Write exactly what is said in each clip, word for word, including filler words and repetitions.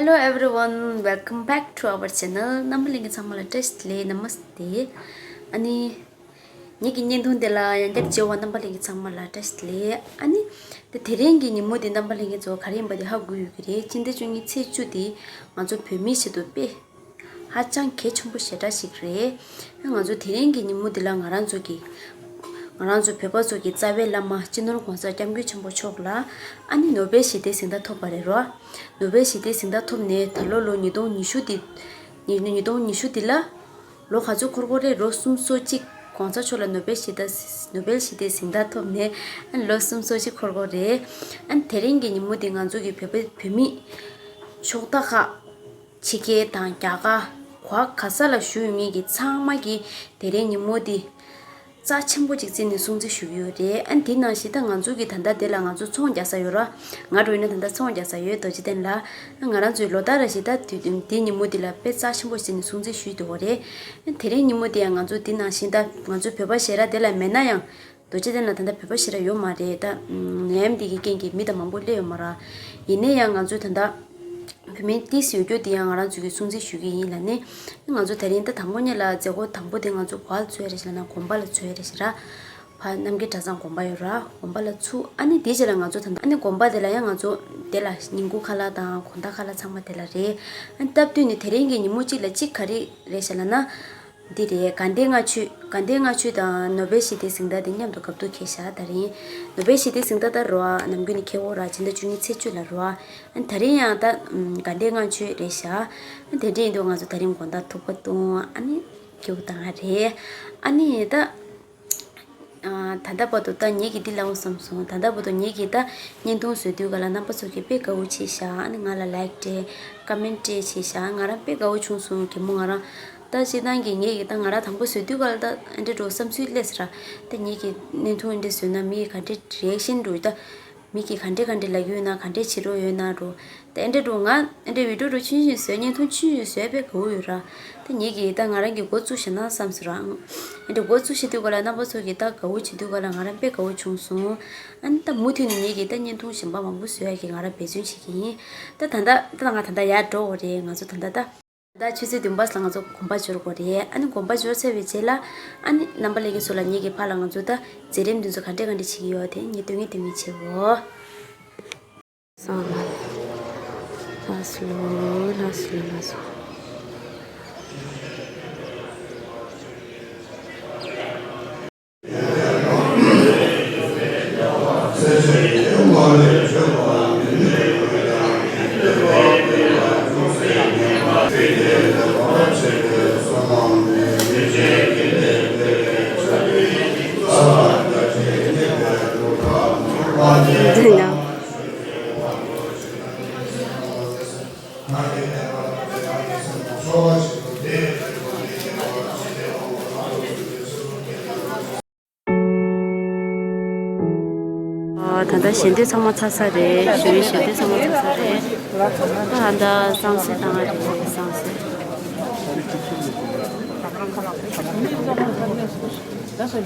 Hello everyone, welcome back to our channel. རྣམ་པ་ལྷན་རྒྱས་ཚང་མ་ལ་བཀྲ་ཤིས་བདེ་ལེགས། Namaste. ཨ་ནི། ངེད་ཀྱི་བརྙན་ཐུང་འདི་ལ་ཡང་བསྐྱར་མཇལ་བ་རྣམ་པ་ལྷན་རྒྱས་ཚང་མ་ལ་བཀྲ་ཤིས་བདེ་ལེགས། ཨ་ནི། དེ་དེ་རིང་གི་ཉིན་མོ་འདི་རྣམ་པ་ལྷན་རྒྱས་ཚོ་ག་རེ་ཡིན་པ་དེ་ཧ་གོ་ཡོད་ཀྱི་རེད། སྤྱི་ཟླ་བཅུ་གཉིས་ཚེས་བཅུ་འདི་ང་ཚོ་བོད་མིའི་ཆེད་དུ་དཔེ་ཧ་ཅང་གལ་ཆེན་པོ་ཞེ་དྲག་ཞིག་རེད། ང་ཚོ་དེ་རིང་གི་ཉིན་མོ་འདི་ལ་ང་རང་ཚོ་གི་ང་རང་ཚོ་བོད་པ་ཚོ་གི་རྩ་བའི་བླ་མ་སྤྱི་ནོར་༸གོང་ས་༸སྐྱབས་མགོན་ཆེན་པོ་མཆོག་ལ་ཨ་ནི་ནོ་བེལ་ཞི་བདེའི་གཟེངས་རྟགས་ཐོབ་པ་རེད་རོ། ནོ་བེལ་ཞི་བདེའི་གཟེངས་རྟགས་ཐོབ་ནས་ད་ལོ་ལོ་ཉིས་སྟོང་ཉི་ཤུ་འདི། ཉིས་ཉིས་སྟོང་ཉི་ཤུ་འདི་ལ། ལོ་ག་ཚོད་འཁོར་གྱི་རེད། ལོ་སུམ་ཅུ་སོ་གཅིག ༸གོང་ས་མཆོག་ལ་ནོ་བེལ་ཞི་བདེ་ནོ་བེལ་ཞི་བདེའི་གཟེངས་རྟགས་ཐོབ་ནས་ལོ་སུམ་ཅུ་སོ་གཅིག་འཁོར་གྱི་རེད། ཨ་ནི་དེ་རིང་གི་ཉིན་མོ་འདི་ང་ཚོ་གི་བོད་པ་བོད་མི་ཕྱོགས་མཐའ་ཁག་ཕྱི་རྒྱལ་དང་རྒྱ་གར་ག་ས་ལ་བཞུགས་ཡོད་མཁན་གྱི་ཚང་མ་གིས་དེ་རིང་ཉིན་མོ་འདི་རྩ་ཆེན་པོ་ཅིག་བརྩིས་ནས་སྲུང་བརྩི་ཞུ་གི་ཡོད་རེད། ཨ་ནི་དེ་ནང་བཞིན་ད་ང་ཚོ་གི་ད་ལྟ་དེ་ལ་ང་ཚོ་ཚོང་རྒྱག་ས་ཡོད་ར། ང་འདྲ་ཡིན་ན་ད་ལྟ་ཚོང་རྒྱག་ས་ཡོད། རྡོ་རྗེ་གདན་ལ། ང་རང་ཚོའི་ལོ་ལྟར་རེ་བཞིན་ད་དུས་དེ་ཉིན་མོ་འདི་ལ་དཔེ་རྩ་ཆེན་པོ་བརྩིས་ནས་སྲུང་བརྩི་ཞུས་འདུག་གོ་རེད། དེ་རིང་ཉིན་མོ་འདི་ཡང་ང་ཚོ་འདི་ནང་བཞིན་ད་ང་ཚོ་བོད་པ་ཞེ་དྲག་དེ་ལ་མེད་ན་ཡང་། རྡོ་རྗེ་གདན་ལ་ད་ལྟ་བོད་པ་ཞེ་དྲག་ཡོད་མ་རེད་ད། ནད་ཡམས་འདི་གི་རྐྱེན་གྱིས་མི་ད་མང་པོ་སླེབས་ཡོད་མ་རེད། ཡིན་ན་ཡང་ང་ཚོ་ད་ལྟ་བོད་མི་ཏོག་ཙམ་ཡོད་རྒྱུ་འདི་ཡང་ང་རང་ཚོ་གིས་སྲུང་བརྩི་ཞུ་གི་ཡིན་ལབ་ནས། ང་ཚོ་དེ་རིང་ད་དང་པོ་ཉིད་ལ་མཛད་སྒོ་དང་པོ་དེ་ང་ཚོ་ག་པར་ཚུགས་ཡ་རེད་ཟེར་ན་དགོན་པ་ལ་ཚུགས་ཡ་རེད་ཟེར་ར། ཕ་རྣམ་རྒྱལ་གྲྭ་ཚང་དགོན་པ་ཡོད་ར། དགོན་པ་ལ་ཚུགས། ཨ་ནི་དེའི་རྗེས་ལ་ང་ཚོ་ད་ལྟ་ཨ་ནི་དགོན་པ་དེ་ལ་ཡང་ང་ཚོ་དེ་ལ་ཉིན་གུང་ཁ་ལག་དང་དགོང་དག་ཁ་ལག་ཚང་མ་དེ་ལ་རེད། ཨ་ནི་སྟབས་བསྟུན་ནས་དེ་རིང་གི་ཉིན་མོ་གཅིག་ལ་གཅིག་ག་རེ་རེད་ཟེར་ལབ་ན། འདི་རེད། དགའ་ལྡན་ལྔ་མཆོད། དགའ་ལྡན་ལྔ་མཆོད་དང་ནོ་བེལ་ཞི་བདེའི་གཟེངས་རྟགས་དེ་མཉམ་དུ་སྐབས་ཐོག་འཁེལ་བཞག་དེ་རིང་ནོ་བེལ་ཞི་བདེའི་གཟེངས་རྟགས་ད་རོ། ནམ་རྒྱུན་ནས་འཁེལ་གྱི་ཡོད་ར། སྤྱི་ཟླ་བཅུ་གཉིས་ཚེས་བཅུ་ལ་རོ། ཨ་ནི་དེ་རིང་ཡང་ད་དགའ་ལྡན་ལྔ་མཆོད་རེད་བཞག་དེ་འདྲ་ཡིན་དུས་ང་ཚོ་དེ་རིང་དགོང་དག་ཐུག་པ་བཏུང་། ཨ་ནི་རྒྱུག་བཏང་བ་རེད། ཨ་ནི་ད། ཨ། ད་ལྟ་བར་དུ་ད་ངེད་ཀྱིས་འདི་ལབ་དགོས་བསམ་སོང་། ད་ལྟ་བར་དུ་ངེད་ཀྱིས་ད་བརྙན་ཐུང་བཟོ་དུས་ག་ལ་རྣམ་པ་ཚོ་གིས་དཔེ་དགའ་བོ་བྱས་ཤག་ཨ་ནི་ང་ལ་ལའིག་སྤྲད། ཀ་མེན་སྤྲད་བྱས་ཤག་ང་རང་དཔེ་དགའ་བོ་བྱུང་སོང་། གད་མོ་ང་རང་ད་སྤྱིར་བཏང་གི་ངེད་ཀྱིས་ད་ང་རང་དང་པོ་བཟོ་དུས་ག་ལ་ད་ཨེ་འདྲ་འགྲོ་བསམ་ཚུལ་སླེབས་སོང་ར། ད་ངེད་ཀྱིས་བརྙན་ཐུང་ཨེ་འདྲ་བཟོས་ན་མི་ག་འདྲ་རི་ཨེག་ཤན་འགྲོ་ད། མི་གིས་ག་འདྲས་ག་འདྲས་ལབ་ཀྱི་ཡོད་ན། ག་འདྲས་བྱེད་རོགས་ཡོད་ན་རོ། ད་ཨེ་འདྲས་འགྲོ། ང་ཨེ་འདྲས་བི་ཌིའོ་འགྲོ་ཆུང་ཆུང་བཟོས། བརྙན་ཐུང་ཆུང་ཆུང་བཟོས་དཔེ་དགའ་བོ་ཡོད་ར། ད་ངེད་ཀྱིས་ད་ང་རང་གིས་འགོ་བཙུགས་ཤེས་ན་བསམ་སོང་ར། ཨེ་འདྲས་འགོ་བཙུགས་ཤེས་དུས་ག་ལ་རྣམ་པ་ཚོ་གིས་ད་དགའ་བོ་བྱེད་དུས་ག་ལ་ང་རང་དཔེ་དགའ་བོ་བྱུང་སོང་། ཨ་ནི་ད་མུ་མཐུད་ནས་ངེད་ཀྱིས་ད་བརྙན་ཐུང་གཞན་པ་མང་པོ་བཟོ་ཡག་གི་ང་རང་འབད་བརྩོན་བྱེད་ཀྱི་ཡིན། ད་ད་ལྟ་ད་ང་ད་ལྟ་ཡར་འགྲོ་དགོས་རེད། ང་ཚོ་ད་ལྟ་ད། ད་ཆུ་ཚོད་བདུན་པ་ཙམ་ལ་ང་ཚོ་དགོན་པ་འབྱོར་དགོས་རེད། ཨ་ནི་དགོན་པ་འབྱོར་ཚར་བའི་རྗེས་ལ་ཨ་ནི་རྣམ་པ་ལྷན་རྒྱས་ཚོ་ལ་ངེད་ཀྱིས་ཕར་ལ་ང་ཚོ་ད་མཛད་རིམ་འདི་ཚོ་ག་འདྲས་ག་འདྲས་བྱེད་ཀྱི་ཡོད་དེ་ངས་སྟོན་གྱི་སྟོན་གྱི་བྱེད་དགོས། སོང་ལ། ལྷ་སུ་ལོ། ལྷ་སུ་ལོ། ལྷ་སུ། ཨ། ད་ལྟ་ཞལ་འདོན་ཚང་མ་ཚར་ཚར་རེད། ཞུ་ཡིག་ཞལ་འདོན་ཚང་མ་ཚར་ཚར་རེད། ཨ། ད་གསང་སྲིད་བཏང་ཡ་རེད། གསང་སྲིད། ད་རེས་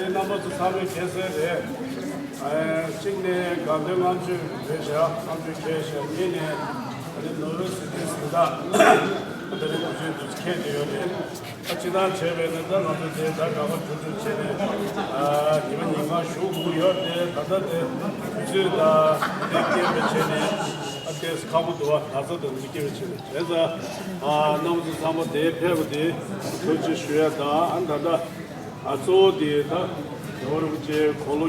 རྣམ་པ་ཚོ་ཚང་མས་མཁྱེན་གསལ་རེད། ཨ། གཅིག་ནས་དགའ་ལྡན་ལྔ་མཆོད་རེད་བཞག་ལྔ་མཆོད་འཁེལ་བཞག་གཉིས་ནས་ཨ་ནི་ནོ་བེལ་ཞི་བདེའི་གཟེངས་རྟགས་ཨ་ནི་ད་རེས་དུས་ཆེན་དུས་འཁེལ་བསྡད་ཡོད་རེད། ཨ། སྤྱིར་བཏང་བྱས་པས་ན་ད་ང་ཚོ་དེ་ད་དགའ་པོ་བྱུང་བྱུང་བྱས་ནས། ཨ། ཉི་མ་ཉིན་གང་བཞུགས་དགོས་ཡོད་དེ། ད་ལྟ་དེ་དུས་ཚོད་དང་དེ་སྐྱེལ་བའི་ཆེད་ནས། ཨ། དེ་ཁག་པོ་འདུག་བ། ན་ཚ་དང་དེ་སྐྱེལ་བའི་ཆེད་ནས་བྱས་ཙང་། ཨ། རྣམ་པ་ཚོ་ཚང་མ་དེ་ཕེབས་པ་དེ་ཐུགས་རྗེ་ཆེ་ཞུ་ཡ་དང་། ཨ། ད་ལྟ། ཨ། གཙོ་བོ་དེ་ད་རྒྱལ་བ་རིན་པོ་ཆེ་དགུང་ལོ་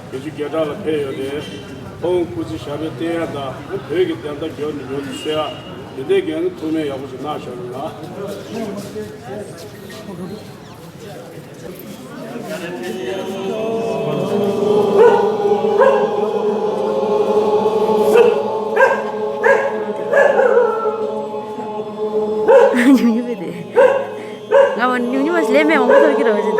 བརྒྱད་ཅུ་གྱ་གྲངས་ལ་ཕེབས་ཡོད་རེད། ཁོང་སྐུ་ཚེ་ཞབས་པད་བརྟན་ཡ་དང་། བོད་ཀྱི་བདེན་མཐའ་མགྱོགས་ནས་མགྱོགས་སུ་གསལ་ཡ། དེ་འདྲའི་འགན་ཐུགས་སྨོན་ཡག་པོ་ཞིག་གནང་བཞག་ཡོད་ལ། ཉུང་ཉུང་བས་དེ། ང་མ་ཉུང་ཉུང་མ་ལས་མེད་འོང་གི་ཐོར་གི་རོ་བཞིན།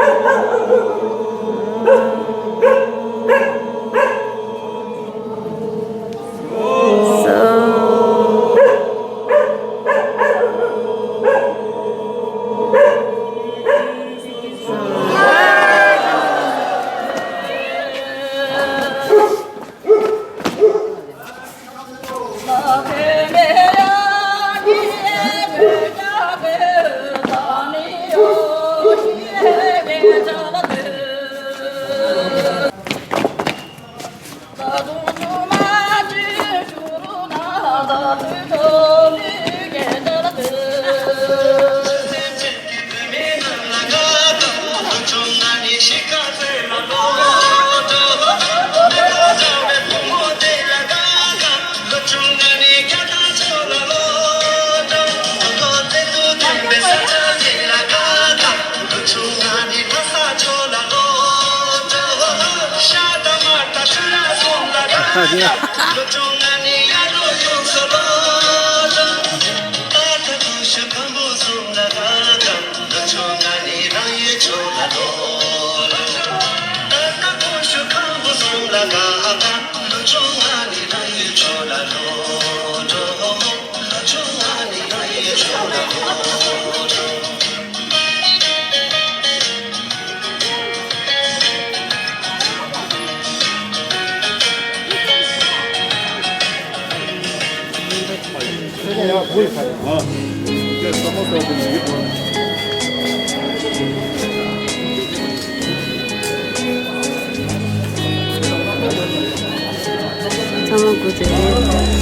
ཚང་མ་དགོས་ཚེ་རེད། ང་རང་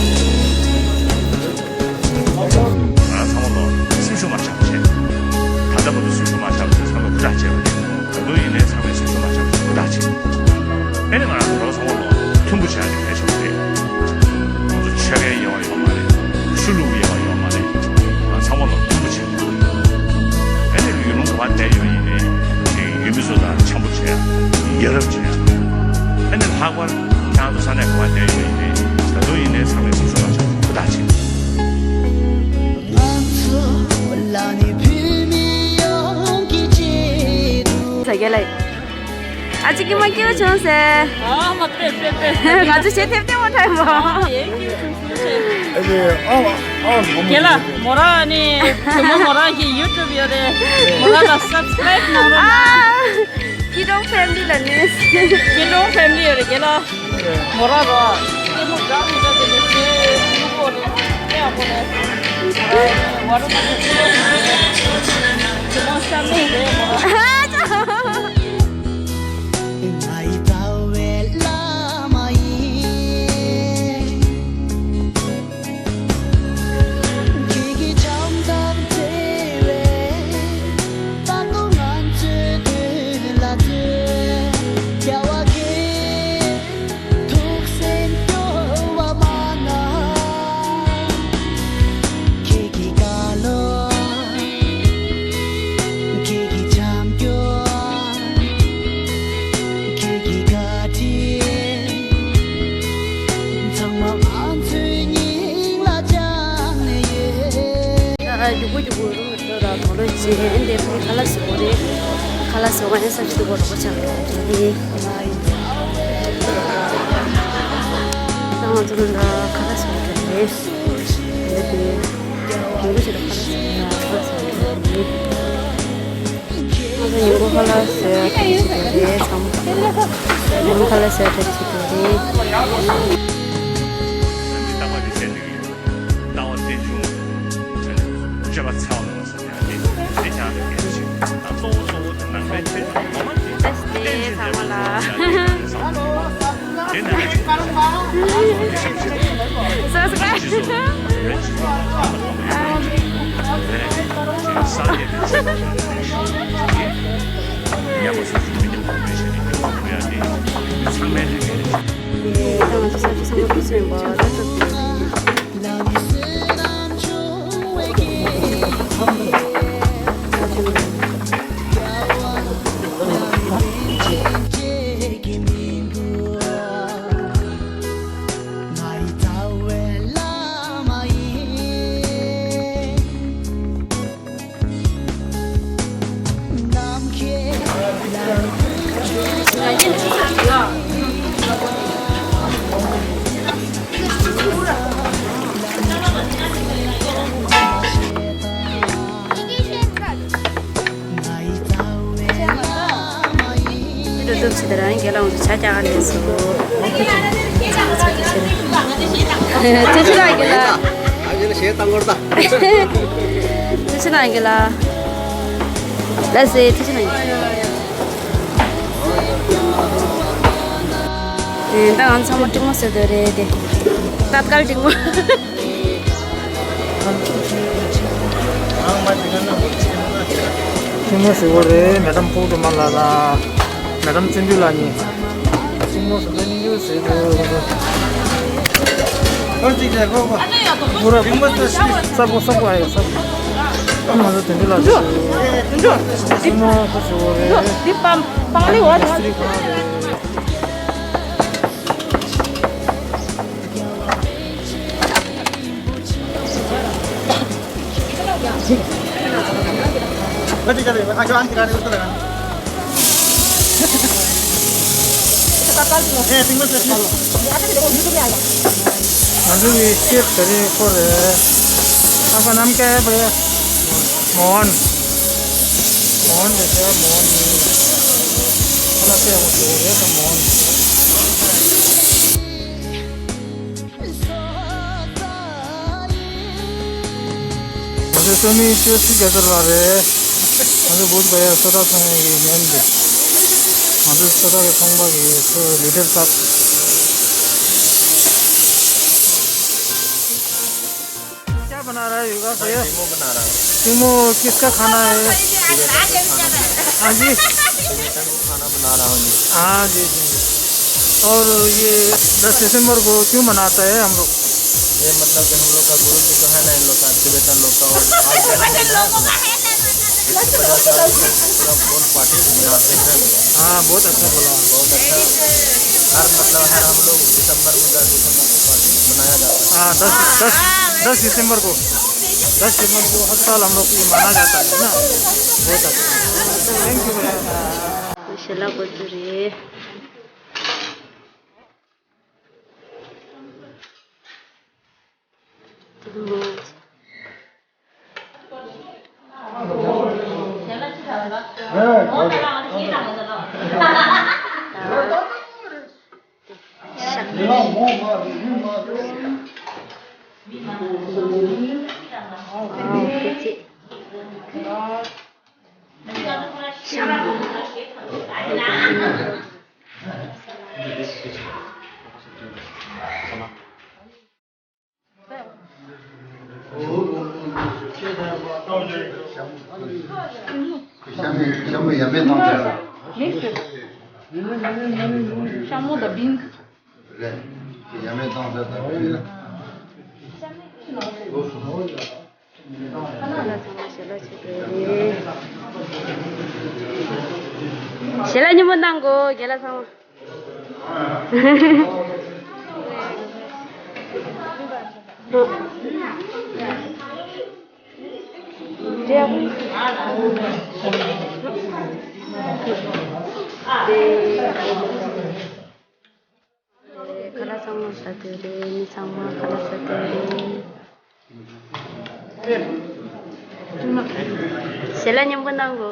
ཚང་མ་ལོ་སེམས་ཤུགས་མ་ཆག་པ་བྱས། ད་ལྟ་བར་དུ་སེམས་ཤུགས་མ་ཆག་པ་བྱས་ཚང་མས་ཧུར་ཐག་བྱས་པ་རེད། ད་དུང་ཡིན་ནའི་ཚང་མས་སེམས་ཤུགས་མ་ཆག་པ་བྱས་ཧུར་ཐག་བྱེད། ཨེ་ནི་ང་རང་ཚོ་ཚང་མ་ལོ་མཐུན་པོ་བྱས་ནས་གལ་ཆེན་པོ་རེད། ང་ཚོ་ཆོལ་ཁའི་དབྱེ་བ་ཡོད་མ་རེད། ཆོས་ལུགས་དབྱེ་བ་ཡོད་མ་རེད། ང་ཚང་མ་ལོ་མཐུན་པོ་བྱེད་དགོས། ཨེ་ནི་ཡུལ་ལུང་ག་པར་བསྡད་ཡོད་ཡིན་ནའི་ཅིག་ཡུལ་མི་ཚོ་དང་འཆམ་པོ་བྱེད་ཡ། ཡ་རབས་བྱེད་ཡ། ཨེ་ནི་ལྷག་པར་ཁྱེད་རང་ཚོ་ས་གནས་ག་པར་བསྡད་ཡོད་ཡིན་ནའི་ད་དུང་ཡིན་ནའི་ཚང་མས་སེམས་ཤུགས་མ་ཆག་ཧུར་ཐག་བྱེད། ཟ་རྒྱལ་ལ། ཨ་ཅེ་ཀི་མ་སྐྱིད་པོ་བྱུང་ཟེར། ཨ་མ་པེ་པེ་པེ། ང་ཚོ་ཞེ་ཐེབས་ཐེབས་མོ་ཁྲ་ཡིན་པ། ཨ་ཡེ་སྐྱིད་པོ་བྱུང་ཟེར། ཨ་ཅེ་ཨ་ཨ་རྒན་ལགས་མོ་རང་ནི་བུ་མོ་མོ་རང་གི་ཡུ་ཊུབ་ཡོད་རེད། མོ་རང་ལ་སབ་སི་ཀ་རེབ་གནང་རོགས་གནང་། ཨ་སྐྱིད་གྲོང་ཕེ་མི་ལི་ལ་ནི། སྐྱིད་གྲོང་ཕེ་མི་ལི་ཡོད་རེད་རྒན་ལགས། མོ་ར་རོ། ལྟད་མོ་འདྲ་མི་འདྲ་དེ་ལས་ཆེ་ཆེ་པོ་རེད། ལྟ་ཡག་པོ་རེད། ཝ་ར་ན་དེ་ཆེ་ཆེ་མོ་ཤ་མེད་རེད་མོ་ར། ཨ་རྒྱུག་པོ་རྒྱུག་པོ་རུམ་རུ་ལ་དོ་ལོ་ཅེ་འདི་ཕུ་ཁ་ལ་སི་གོ་རེ། ཁ་ལ་སི་གོ་ཡང་ས་ཅི་དུ་གོ་རོ་ཆ་རེ། ང་ཚོ་ལ་ཁ་ལ་སི་གོ་རེ། འདི་དེ་རྒྱུག་པོ་ཞིག་ལ་ཁ་ལ་སི་གོ་རེ། ཁ་ལ་སི་གོ་རེ། ང་ཚོ་ཉིན་གུང་ཁ་ལག་ཟས་ཐབས་ཤེས་དེ་རེད་ཚང་མ། ཉིན་གུང་ཁ་ལག་ཟས་ཐབས་ཤེས་དེ་རེད། འགྲོ་འདུག་ཕྱི་དེ་རང་གི་ལ་འོང་ཆ་རྐྱང་ལས་སོ། ཐུགས་རྗེ་ཆེ། ཐུགས་རྗེ་ཆེ་ལགས་ཀྱི་ལ། ཨ་ཅེ་ལ་ཞེ་བཏང་གོ་ར་ད། ཐུགས་རྗེ་ཆེ་ལགས་ཀྱི་ལ། ལགས་སེ་ཐུགས་རྗེ་ཆེ་ལགས་ཀྱི། ཨེ་ད་ང་ཚང་མ་འགྲིག་མོ་ཟེར་འདོད་རེད་དེ། ཏད་ཀལ་འགྲིག་མོ། ཐུན་མོང་ཟེར་བ་རེད། མེ་ཌམ་ཕུག་ཏུ་མ་ལ་ལ། མེ་ཌམ་བརྩོན་འགྲུས་ལགས་གཉིས། ཐུན་མོང་ཟེར་བ་གཉིས་ཟེར་དུས། ས་གོ་ས་གོ་ཨ་ཡོ་ས་གོ། ང་ཚོ་དོན་འགྲུབ་ལགས་ཚོ། ཐུན་མོང་ཁོ་ཟེར་བ་རེད། འདི་པང་པང་ལི་འོ། མི་སི་ཏྲི་ཁོ་རང་རེད། ང་ཚོ་གི་ཤེབ་ད་རེས་ཁོ་རེད། आपका नाम क्या है भैया? मोहन। मोहन जैसे है, मोहन। थोड़ा से वो जो है तो मोहन। ང་ཚོའི་སོ་མི་ཆོས་སྲིད་རྒྱ་གར་བ་རེད། ང་ཚོ་བོད་པ་ཡ་སོ་ཐར་ཚང་ཡ་གི་མཉམ་དུ། ང་ཚོའི་སོ་ཐར་གི་ཚོང་པ་གི་ཚོ་ལི་ཌར་ཚབ། क्या बना रहा है योगा भैया? डेमो बना रहा हूँ। डेमो किसका खाना है? हाँ जी। टिबेटन को खाना बना रहा हूँ जी। हाँ जी, जी, जी। और ये दस दिसंबर को क्यों मनाता है हम लोग? ये मतलब कि हम लोग का गुरु जी तो है ना इन लोग का, टिबेटन लोग का, और आज जन्मदिन है अपना। इसकी वजह से हम लोग पूरा बोल पार्टी मनाते हैं। हाँ, बहुत अच्छा बोला। बहुत अच्छा। हर मतलब हर हम लोग दिसंबर में, दस दिसंबर को पार्टी मनाया जाता है। हाँ, दस, दस, दस दिसंबर को, दस दिसंबर को हर साल हम लोग ये माना जाता है ना। बहुत अच्छा। Thank you very much. ཞལ་ལག་འགོ་བཙུགས་རེད། ཤ་མོ་ཡ་མེད་བཏང་ཚར། ཤ་མོ་དང་བིན། རེད། ཡ་མེད་བཏང་ཚར་དང་བིན། ཁ་ལག་ཚང་མ་ཞལ་ལག་བྱེད་དགོས་རེད། ཞལ་ལག་མཉམ་པོ་གནང་དགོས་རྒན་ལགས་ཚང་མ། ཁ་ལག་ཚང་མ་ཟ་དགོས་རེད། མི་ཚང་མ་ཁ་ལག་ཟ་དགོས་རེད། ཞལ་ལག་མཉམ་པོ་གནང་གོ།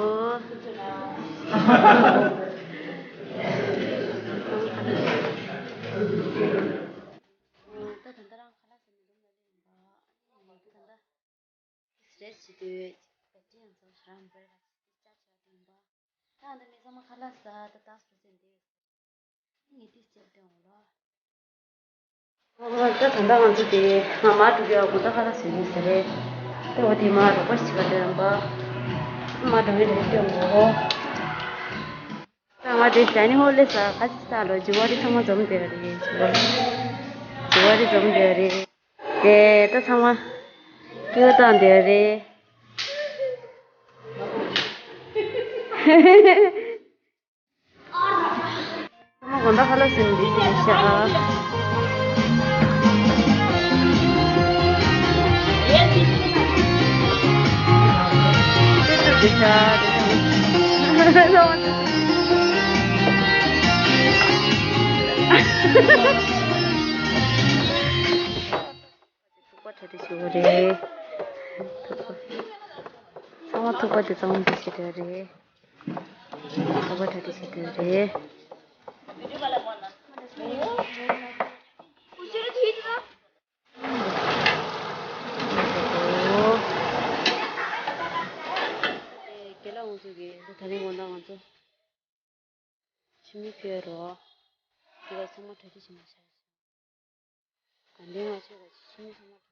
ད་ད་ལྟ་རང་ཁ་ལག་ཟ་མི་འདུག་ན་ལེན་པ། ད་ལྟ་སི་ཊེ་ཇི་བྱེད་དུས་བེ་ཊི་རི་ཡང་ཚང་ཞེ་དྲག་མི་འབར་བ་ཅིག་ཅར་ཆགས་དུས་ཡིན་པ། ད་ད་མི་ཚང་མ་ཁ་ལག་ཟ། ད་ཏག་སུ་ཟིན་ཏེ། ངས་དེ་བྱས་བསྟན་འོང་ལ། ད་ད་ལྟ་ང་ཚོ་དེ་ང་མར་འགྲོ་རྒྱུ་དགོང་དག་ཁ་ལག་ཟ་གི་ཟེར་རེད། ད་འོ་དེ་མར་རོགས་པ་ཞིག་ག་འདྲ་ཡོང་པ། མར་འགྲོ་བའི་རེ་བ་བསྐྱོན་གོ། ད་ང་དེ་ཌའི་ནིང་ཧོལ་ལ་ས་ཁ་ཅིག་ས་ལོ་ཇི་བ་རི་ཚང་མ་འཛོམས་བསྡད་རེད། ཇི་བ་རི་ཇི་བ་རི་འཛོམས་བསྡད་རེད། དེ་ད་ཚང་མ་སྐྱིད་པོ་བཏང་བསྡད་རེད། ཚང་མ་དགོང་དག་ཁ་ལག་ཟ་ནས་འདི་བྱས་ཤག་ཐུག་པ་གྲ་སྒྲིག་བྱེད་དགོས་རེད། ཐུག་པ། ཚང་མ་ཐུག་པ་དེ་གཙང་མ་བྱེད་དགོས་རེད། ཐུག་པ་གྲ་སྒྲིག་བྱེད་དགོས་རེད། རྒན་ལགས་ང་ཚོ་གིས་ད་རིང་དགོང་དག་ང་ཚོ་ཁྱིམ་མི་ཕེབས་རོགས། དེ་ག་ཚང་མ་གྲ་སྒྲིག་བྱེད་མ་བྱ། དགའ་ལྡན་ང་ཚོས་ཁྱིམ་མི་ཚང་མ་གྲ་སྒྲིག་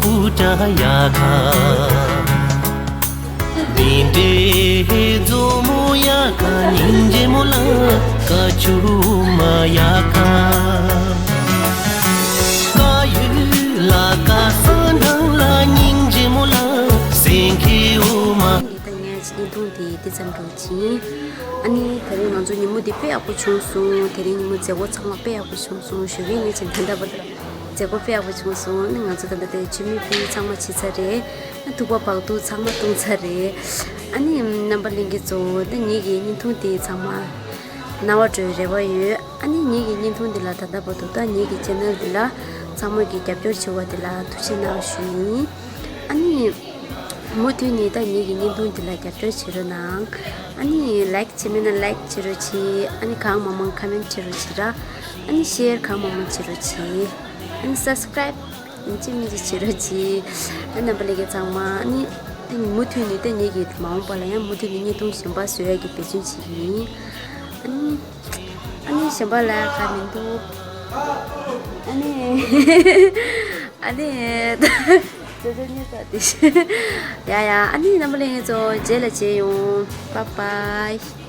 པུ་ཏྲ་ཡ་ཁ། བི་འདྲེ་མཛོ་མོ་ཡ་ཁ། སྙིང་རྗེ་མོ་ལ་ཀ་ཆུ་མ་ཡ་ཁ། ཀ་ཡུ་ལ་ཀ་ས་ནང་ལ། སྙིང་རྗེ་མོ་ལ་སེང་གེ་འོ་མ། ད་ངས་བརྙན་ཐུང་དེ་དེ་ཙམ་གྱིས་ཕྱིན། ཨ་ནི་དེ་རིང་ང་ཚོ་ཉིན་མོ་འདི་དཔེ་ཡག་པོ་བྱུང་སོང་། དེ་རིང་ཉིན་མོ་མཛད་སྒོ་ཚང་མ་དཔེ་ཡག་པོ་བྱུང་སོང་ཞུ་གི་ཡིན། ཕྱིན་ད་ལྟ་བར་མཛད་སྒོ་དཔེ་ཡག་པོ་བྱུང་སོང་། ཨ་ནི་ང་ཚོ་ད་ལྟ་དེ་མཆོད་མེ་ཕུལ་ཚང་མ་བྱས་ཚར་རེད། ཨ་ཐུག་པ་བག་ཐུག་ཚང་མ་བཏུང་ཚར་རེད། ཨ་ནི་རྣམ་པ་ལྷན་རྒྱས་ཚོ་ད་ངེད་ཀྱི་བརྙན་ཐུང་དེ་ཚང་མ་རྣ་བར་འགྲོ་བའི་རེ་བ་ཡོད། ཨ་ནི་ངེད་ཀྱི་བརྙན་ཐུང་འདི་ལ་ད་ལྟ་བར་དུ་ད་ངེད་ཀྱི་ཆེ་ནལ་འདི་ལ་ཚང་མ་གི་རྒྱབ་སྐྱོར་བྱེད་པ་དེ་ལ་ཐུགས་རྗེ་གནང་ཞུ་ཡིན། ཨ་ནི། མུ་མཐུད་ནས་ད་ངེད་ཀྱི་བརྙན་ཐུང་འདི་ལ་རྒྱབ་སྐྱོར་བྱེད་རོགས་གནང་། ཨ་ནི་ལའིཀ་བྱེད་མེད་ན་ལའིཀ་བྱེད་རོགས་གྱིས། ཨ་ནི་གང་མང་མང་ཁ་མེན་བྱེད་རོགས་གྱིས་ར། ཨ་ནི་ཤེར་གང་མང་མང་བྱེད་རོགས་གྱིས། ཨ་ནི་སབ་སི་ཀ་རའིབ་ཡིན་གཅིག་མིན་གཅིག་བྱེད་རོགས་གྱིས། ཨ་རྣམ་པ་ལྷན་རྒྱས་ཚང་མ་ཨ་ནི་ཨ་ནི་མུ་མཐུད་ནས་ད་ངེད་ཀྱི་མ་འོངས་པ་ལ་ཡང་མུ་མཐུད་ནས་བརྙན་ཐུང་གཞན་པ་བཟོ་ཡག་གི་འབད་བརྩོན་བྱེད་ཀྱི་ཡིན། ཨ་ནི་ཨ་ནི་གཞན་པ་ལ་ག་མི་འདུག་ཨ་ནི་ཨ་ནི། ཡ་ཡ། ཨ་ནི་རྣམ་པ་ལྷན་རྒྱས་ཚོ་རྗེས་ལ་མཇལ་ཡོང་། Bye bye།